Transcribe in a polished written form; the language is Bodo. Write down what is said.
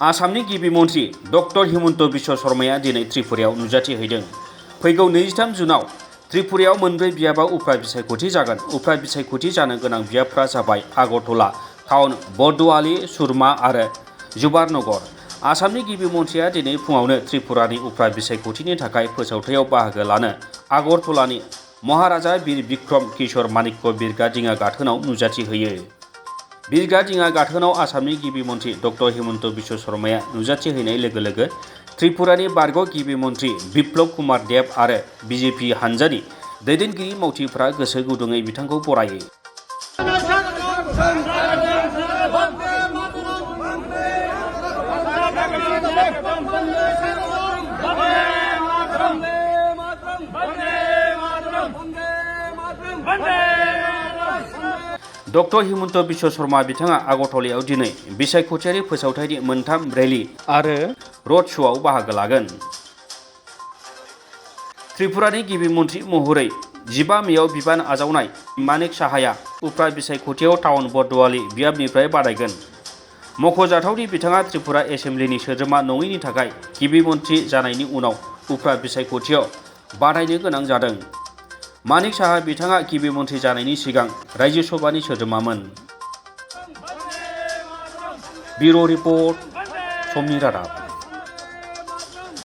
आसामनि गिबि मन्थ्रि डक्टर हिमन्त बिश्व शर्माया दिनै त्रिपुरायाव नुजाथि हैदों। फैगौ 23 जुनाव त्रिपुरायाव मोनब्रै बियाबाव उफ्रा बिसायख'थि जागोन। उफ्रा बिसायख'थि जानो गोनां बियाबफ्रा जाबाय आगरत'ला टाउन, बरद'आली, सुरमा आरो जुबारनगर। आसामनि गिबि मन्थ्रिया दिनै फुङावनो त्रिपुरानि उफ्रा बिसायख'थिनि थाखाय फोसावथायाव बाहागो लानो आगरतलानि महाराजा बीर बिक्रम किशोर माणिक्य बिरगा दिङा गाथोनाव नुजाथि होयो। बिरगा दिङा गाथोनाव आसामनि गिबि मन्थ्रि डक्टर हिमन्त बिश्व शर्माया नुजाथि हैनाय लोगो लोगो त्रिपुरानि बारग' गिबि मन्थ्रि बिप्लब कुमार देब आरो बिजेपि हानजानि दैदेनगिरि मावथिफोरा गोसो गुदुङै बिथांखौ बरायो। डक्टर हिमन्त बिश्व शर्मा बिथाङा आगरतलायाव दिनै बिसायख'थियारि फोसावथायनि मोनथाम रेली आरो रड श'आव बाहागो लागोन। त्रिपुरानि गिबि मन्थ्रि महरै 15 मेआव बिबान आजावनाय मानेक साहाया उफ्रा बिसायख'थियाव टाउन बरद'आली बियाबनिफ्राय बादायगोन। मख'जाथावदि बिथाङा त्रिपुरा एसेमब्लिनि सोद्रोमा नङैनि थाखाय गिबि मन्थ्रि जानायनि उनाव उफ्रा बिसायख'थियाव बादायनो गोनां जादों। मानेक साहा बिथाङा गिबि मन्थ्रि जानायनि सिगां रायजो सभानि सोद्रोमामोन। ब्युर' रिपर्ट, समनि रादाब।